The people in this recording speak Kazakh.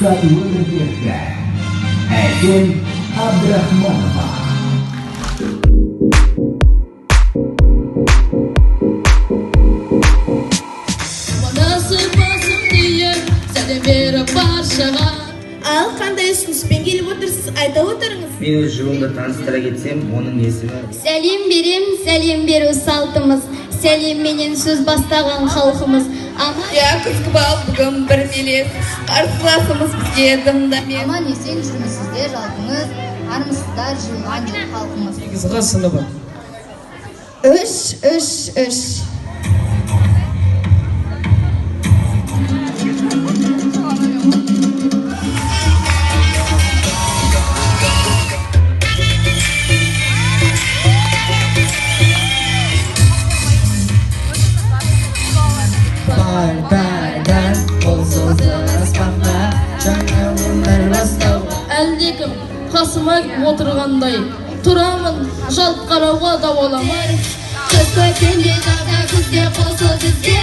Мақсат Өмірбекті, Әсем Абдрахманова. Мынасы басым дейін сәлем беріп баршаға. Ал қандай ұсыныспен келіп отырсыз, айта отырыңыз. Мен өз жұбымды таныстыра кетсем, оның есімі Сәлем берем, сәлем беру салтымыз. Сәлемменен сөз бастаған халқымыз. Аман Иә, күзгі бал бүгін бір мелес, қарсыласымыз бізге дымда. Аман есен жүрмісіздер жалпыңыз, армысыздар, жиылған жұрт халқымыз. 8 Ғ сыныбы. Үш, үш, үш. Бар қол созды аспанға, жаңа өмір бастауға. Әлдекім қасыма отырғандай тұрамын, жалт қарауға дауаламай. Қыз көктемде, жазда, күзде қосыл бізге.